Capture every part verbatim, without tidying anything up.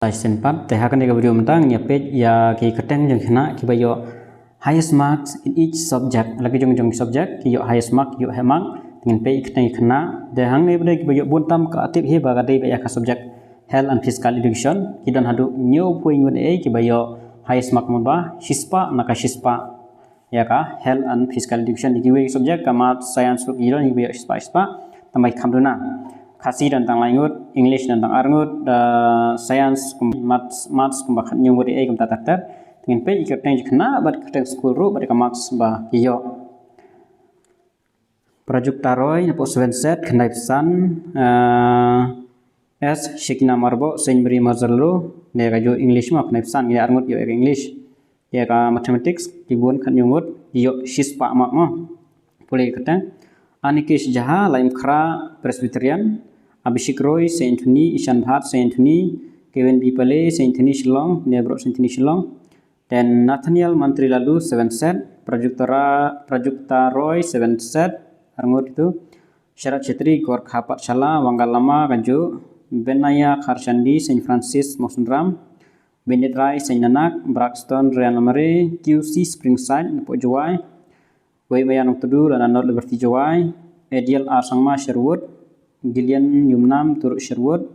Te shen pat, te ha kane ka video mynta ngin ïa peit ïa ki kyrteng jong ki khynnah kiba ïoh highest marks in each subject. La ki jong jong ki subject ki ïoh highest mark, ïoh heh mark. Te ngin peit ki kyrteng ki khynnah. Te hangne ba dei kiba ïoh bun tam, ka tip hi ba ka dei ba ïa ka subject Health and Physical Education. Ki don haduh hynñiewphew ngut ei kiba ïoh highest mark, mut ba shispah na ka shispah. Ïa ka Health and Physical Education, ïa kiwei ki subject ka Maths, Science ruh ki don kiba ïoh shispah shispah. Tang ba ki kham duna. Khasi don tang lai ngut, English don tang ar ngut, da Science kum, Maths, Maths kumba khathynñiew ngut ei kumta ter ter. Te ngin peit ïa ki kyrteng jong ki khynnah bad ki kyrteng skul ruh bad ïa ka marks ba ki ïoh. Prajakta Roy napoh seven set, khyndai phew san, eh, S Shekina Marboh, Saint Mary Majralo, ne ka juh English mo, khyndai phew san, ngin ïa ar ngut ïoh ïa ka English. Ïa ka Mathematics ki bun, khathynñiew ngut ïoh shispah mark mo. Pule ki kyrteng. Anikesh Jha, Laitumkhrah Presbyterian, Abhishek Roy, Saint Anthony, Ishan Bhatt, Saint Anthony, Kevin B Pillay, Saint Anthony Shillong, ne baroh Saint Anthony Shillong. Then Nathaniel Mantri Laloo, seven set, Prajakta Ra-, Prajakta Roy, seven set, ar ngut itu. Sharat Chetri, Gorkha Pathshala, Wangal Lama, ka juh, Benaya Kharshandi, Saint Francis Mawsynram, Bennett Rai, Saint Nanak, Braxton Ryan Lamare, Q C Springside, napoh Jowai, Wei Maya Nongtudu, lane North Liberty Jowai, Ediel R Sangma, Sherwood, Gillian Yumnam, Turut Sherwood,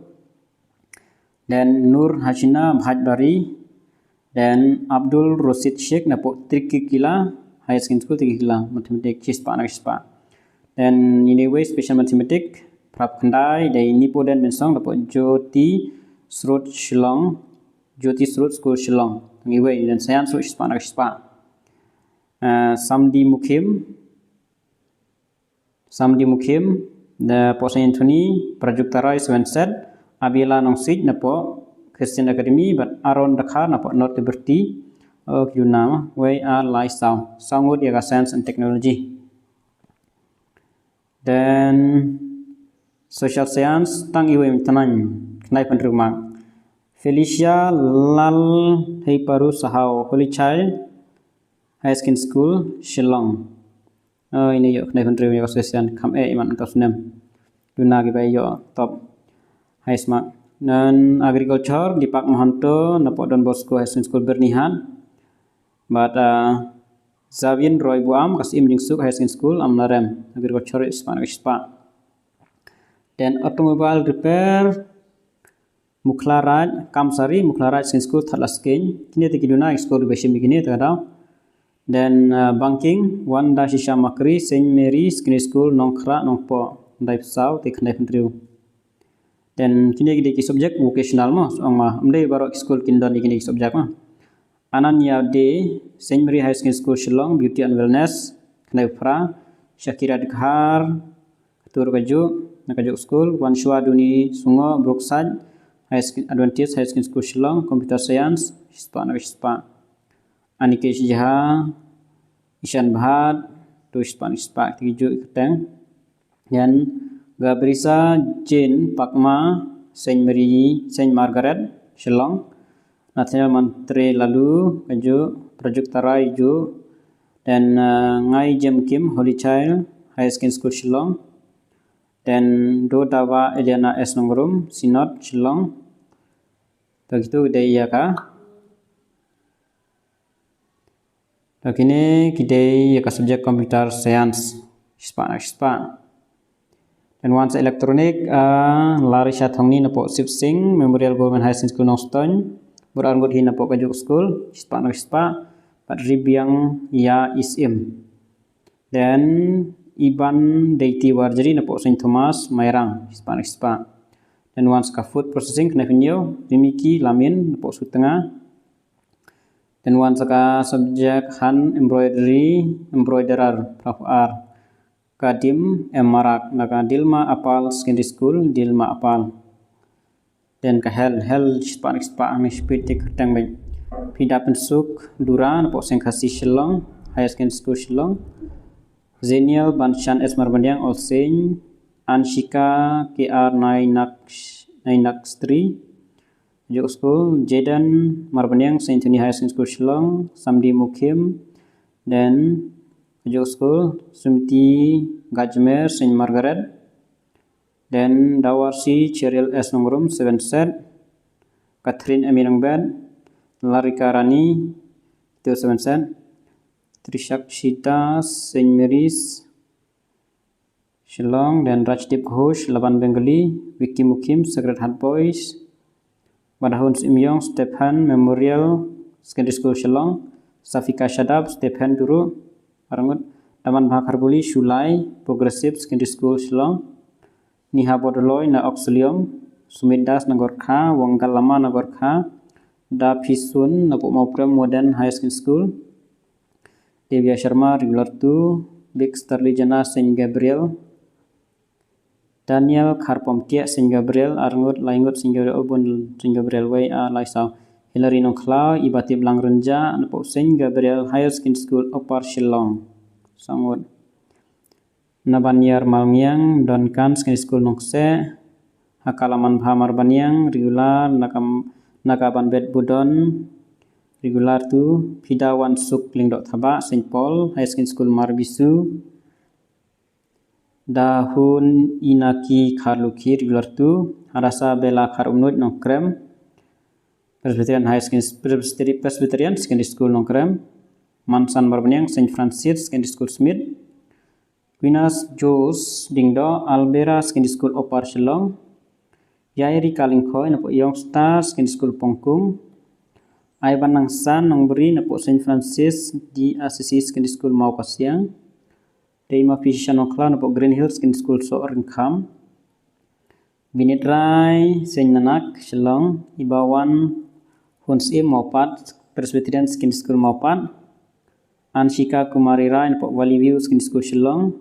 then Nur Hasina, Bhaitbari, then Abdul Rosid Sheikh, napoh Trikikila Higher Secondary School, Trikikila, Mathematics, shispah na ka shispah. Then ine iwei Special Mathematics, phra phew khyndai, dei Nipoden Mynsong, napoh Jyoti Srut Shillong, Jyoti Srut School Shillong. Tang iwei, then Science ruh shispah na ka shispah. Eh, Samdi Mukhim, Samdi Mukhim, napoh Saint Anthony, Prajakta Roy, seven set, Abiela Nongsih, napoh Christian Academy, bad Aaron Dkhar, napoh North Liberty. Oh, ki duna mo, wei ar lai saw. Saw ngut ïa ka Science and Technology. Then Social Science, tang iwei, Mynta, khyndai phew hynriew mark. Felicia Lalheiparu Sahau, Holy Child Higher Secondary School, Shillong. Oh, ine ïoh khyndai phew hynriew ïa ka Social Science, kham eh imat mynta u snem. Duna kiba ïoh top highest mark. Then Agriculture, Deepak Mahanta, napoh Don Bosco Higher Secondary School, Byrnihat. Bad, ah, Xavier Roy Buam, ka Syiem Jingsuk Higher Secondary School, Amlarem. Agriculture, shispah na ka shispah. Then Automobile Repair, Mukhlaraj, Kamsari, Mukhlaraj Secondary School, Thadlaskein. Kine te ki duna, ki score ba shim ïa kine te ka daw. Then, uh, Banking, Wanda Shisha Makri, Saint Mary Secondary School, Nongkhrah, Nongpoh, khyndai phew saw, te khyndai phew hynriew. Then kine ki dei ki subject vocational mo, so ong ma, ym dei baroh ki school kin don ïa kine ki subject mo. Ananya Dey, Saint Mary Higher Secondary School, Shillong, Beauty and Wellness, khyndai phew phra, Shakira Dkhar, Katur Kajuh, na Kajuh School, Wanshwa Duni Sungo, Brookside High Sec-, Adventist Higher Secondary School, Shillong, Computer Science, shispah na ka shispah. Anikesh Jha, Ishan Bhatt, tu shispah na ka shispah, te ki juh ki kyrteng. Then Gabrisa Jane Pakma, Saint Mary, Saint Margaret, Shillong. Nathaniel Mantri Laloo, ka juh, Prajakta Roy juh. Then, uh, Ngai Jem Kim, Holy Child Higher Secondary School, Shillong. Then Dodawa Eliana S Nongrum, Synod, Shillong. To kitu dei ïa ka. To kine ki dei ïa ka subject Computer Science. Shispah na ka shispah. Then wan sa Electronic, ah, Larisha Thongni napoh Sip Singh Memorial Government Higher Secondary School, Nongstoiñ. Baroh ar ngut hi napoh Kajuh School, shispah na ka shispah. Bad Ribiang Ïa Isim. Then Iban Deiti Warjri napoh Saint Thomas, Mairang, shispah na ka shispah. Then wan sa ka Food Processing, khyndai phew hynñiew, Rimiki Lamin napoh Sutnga. Then wan sa ka subject Hand Embroidery, Embroiderer, phra phew ar, ka Dim M Marak, na ka Dilma Apal Secondary School, Dilma Apal. Then ka Health, Health shispah na ka shispah, hangne shi peit te ki kyrteng beit. Pida Pynsuk Dura napoh Seng Khasi Shillong Higher Secondary School, Shillong. Zenial Banshan S Marbaniang, All Saint. Anshika K R Nainak-, Nainakstri, Kajuh School. Jaden Marbaniang, Saint Anthony Higher Secondary School, Shillong. Samdi Mukhim. Then Kajuh School. Sumiti Gajmer, Saint Margaret. Then Dawarsi Cheryl S Nongrum, seven set. Catherine Aminangbet, Larika Rani, two seven set, Trishakshita Saint Mary's, Shillong, then Rajdeep Ghosh, Laban Bengali, Vicky Mukim, Sacred Heart Boys, Badahun Simyong, Stephen Memorial Secondary School Shillong, Safika Shadab, Stephen Duru, Arangut, Daman Bhakarbuli, Shulai, Progressive Secondary School Shillong, Niha Bodoloi na Oxalium, Sumit Das na Gorkha, Wangal Lama na Gorkha, Da Phisun na Pukmau Prem Modern High Secondary School, Devya Sharma, regular two, Big Starly Jana, Saint Gabriel, Daniel Kharpom Tiak, Saint Gabriel, Arngut Laingut, Saint Gabriel Ubun, Saint Gabriel Wei, a Laisau, Hilary Nongkhlaw, Ibatip Langrenja, Napo Saint Gabriel Higher Secondary School, Upper Shillong. Sangut. Nabanyar Malngiang, Donkan Secondary School Nongse, Hakalaman Bha Marbaniang, regular, Nakam, Nakabanbet Budon, regular two, Pida Wan Suk Lingdok Thaba, Saint Paul, High Secondary School Marbisu, Dahun Inaki Kharlukhi, regular two, Hadasa Bela Kharumnuit Nongkrem, Presbyterian High School, Presbyteri-, Presbyterian Secondary School Nongkrem, Mansan Marbaniang, Saint Francis Secondary School Smith, Quinas Jos Dingdo, Albera Secondary School Upper Shillong, Yairi Kalingkhoi, Napo Young Star Secondary School Pongkung, Aiban Nangsan Nongbri, Napo Saint Francis D R C C Secondary School Mawkasiang, Deima Physician Nongkhlaw, Napo Green Hills Secondary School Sohryngkham, Binit Rai, Saint Nanak, Shillong, Ibawan Hun Syiem Mawpat, Presbyterian Secondary School Mawpat, Anshika Kumari Rai, Napo Valley View Secondary School Shillong,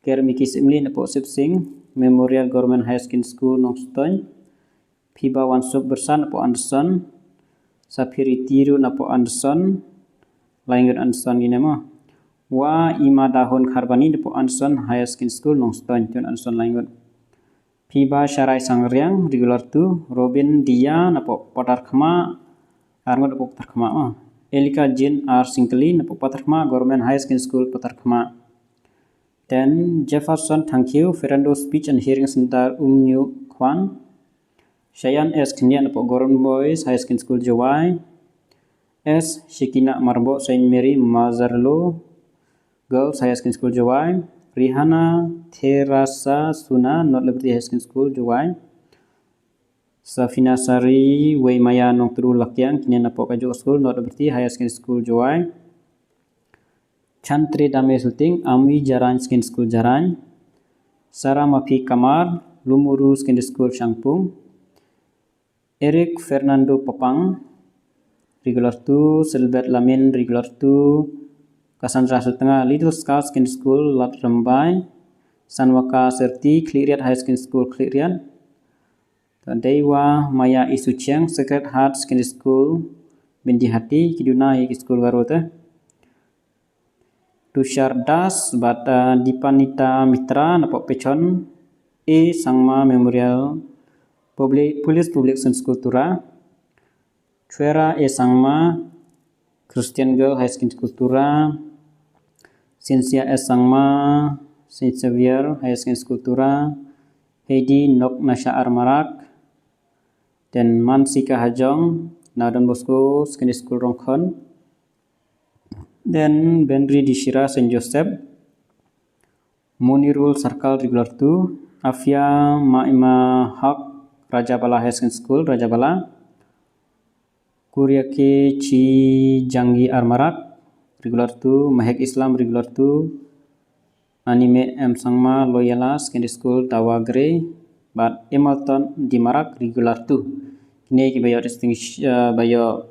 Kermiki Simli, Napo Sip Singh Memorial Government High Secondary School Nongstoiñ, Phiba Wansuk Bersat, Napo Anderson, Saphiri Tiru, Napo Anderson, Laingut Anderson gine mo. Wa Ima Dahun Kharbani, Napo Anderson Higher Secondary School Nongstoiñ, Tun Anderson Laingut. Phiba Sharai Sangriang, regular two, Robin Dia, Napo Patarkhma, Arngut Napo Patarkhma mo. Elika Jin R Singkali, Napo Patarkhma, Government Higher Secondary School Patarkhma. Then Jefferson Thangkhiew, Fernando Speech and Hearing Center, Umnyu Kwan. Shayan S Khyndiat, Napo Goron Boys Higher Secondary School Jowai. S Shekina Marbo, Saint Mary Mazarlo Girls Higher Secondary School Jowai. Rihana Therasa Suna, North Liberty Higher Secondary School Jowai. Safina Sari Weimaya Nongtru Lakiang, kine Napo Kajo School, North Liberty Higher Secondary School Jowai. Chantre Dame Suting, Amwi Jarain Secondary School Jarain. Sarah Maphi Kamar, Lumuru Secondary School Shangpung. Eric Fernando Papang, regular two, Silbert Lamin, regular two, Cassandra Sutnga, Little Scout Secondary School, Ladrymbai, Sanwaka Serti, Khliehriat High Secondary School, Khliehriat, Deiwa Maya Isuchiang, Sacred Heart Secondary School, Byndihati, ki duna ïa ki school Garo te. Tushar Das bad, uh, Dipanita Mitra, Napo Pechon, A Sangma Memorial Public, Police Public Secondary School Tura, Chwera A Sangma Christian Girl High Secondary School Tura, Cynthia S Sangma Saint Xavier High Secondary School Tura, Heidi Nok Nasha Armarak, then Mansika Hajong na Don Bosco Secondary School Rongkhon, then Benri Dishira Saint Joseph, Munirul Circle regular two, Afia Maima Haq Rajabala High Secondary School, Rajabala, Kuriake Chi Jangi Armarak, regular two, Mahek Islam regular two, Anime M Sangma Loyola Secondary School Dawagre, bad Emalton Dimarak regular two. Kine ki ba ïoh distinction, uh, ba ïoh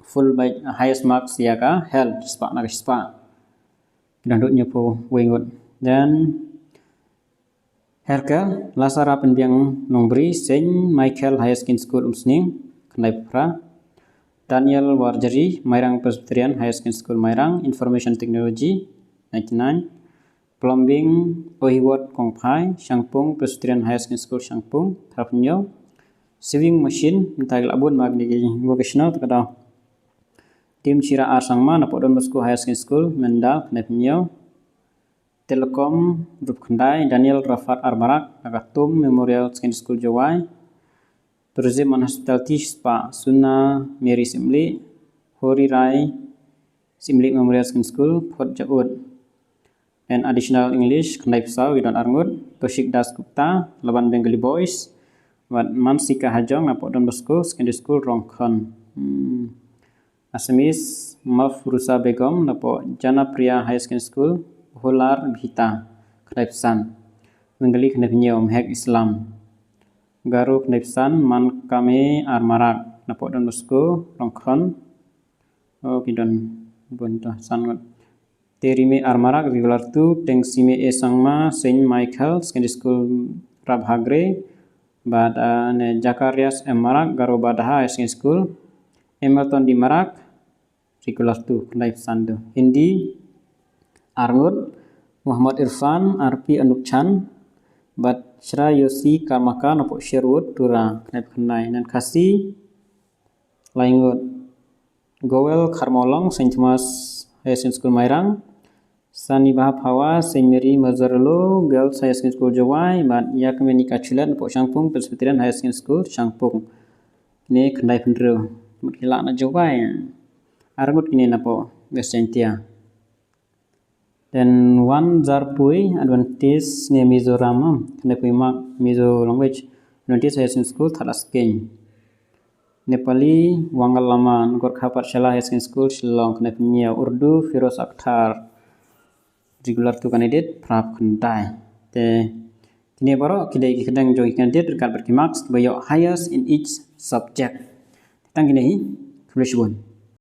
full ba highest marks ïa ka health spah na ka spah. Ki dang dut hynñiewphew wei ngut. Then Herker, Lasara Pynbiang Nongbri, Saint Michael Higher Secondary School Umsning, khyndai phew phra. Daniel Warjri, Mairang Presbyterian Higher Secondary School Mairang, Information Technology, ninety-nine. Plumbing, Ohiwot Kongphai, Shangpung Presbyterian Higher Secondary School Shangpung, phra phew hynñiew. Sewing machine, mynta ki la bun ma kine ki vocational te ka daw. Tim Chira R Sangma, Napo Don Bosco Higher Secondary School, Mendal, khyndai phew hynñiew. Telecom, rup khyndai, Daniel Rafat Armarak, na ka Tum Memorial Secondary School Jowai. Tourism and Hospitality shispah, Suna Mary Syiemlieh, Hori Rai Syiemlieh Memorial Secondary School, Port Jaud. And Additional English, khyndai phew saw, ki don arngut, Toshik Das Gupta, Laban Bengali Boys, bad Mansika Hajong, napoh Don Bosco Secondary School, Rongkhon. Hmm. Assamese, Mafruza Begum, napoh Janapriya Higher Secondary School, Holar Bhita, khyndai phew san. Bengali, khyndai phew hynñiew, Mehek Islam. Garo, khyndai phew san, Mankame R Marak, napoh Don Bosco, Rongkhon. Oh, ki don bun to, san ngut. Terime R Marak, regular two, Tengsime A Sangma, Saint Michael Secondary School, Rabhagre, bad, ah, ne Zacharias M Marak, Garo Badaha Higher Secondary School, Hamilton D Marak, regular two, khyndai phew san to. Hindi, arngut, Muhammad Irfan, R P Anupchan, bad Shreyoshi Karmakar, napoh Sherwood, Tura, khyndai phew khyndai. Nan Khasi, lai ngut, Goel Kharmawlong, Saint Thomas Higher Secondary School, Mairang, Sani Bahap Hawa, Saint Mary Mazzarello Girls Higher Secondary School, Jowai, bad Yakmenika Chulet, napoh Shangpung Presbyterian Higher Secondary School, Shangpung. Kine khyndai phew hynriew. Mut ki la na Jowai. Arngut kine napoh West Jaintia. Then Wanzarpui Adventist ne Mizoram, um, khyndai phew wei mark, Mizo language, Adventist Higher Secondary School, Thadlaskeiñ. Nepali Wangalama Gorkha Pathshala Higher Secondary School, Shillong, khyndai phew hynñiew. Urdu, Firoz Akhtar, regular two candidate, phra phew khyndai. Te kine baroh ki dei ki kyrteng jong ki candidate ryngkat bad ki marks kiba ïoh highest in each subject. Tang kine hi, khublei shibun.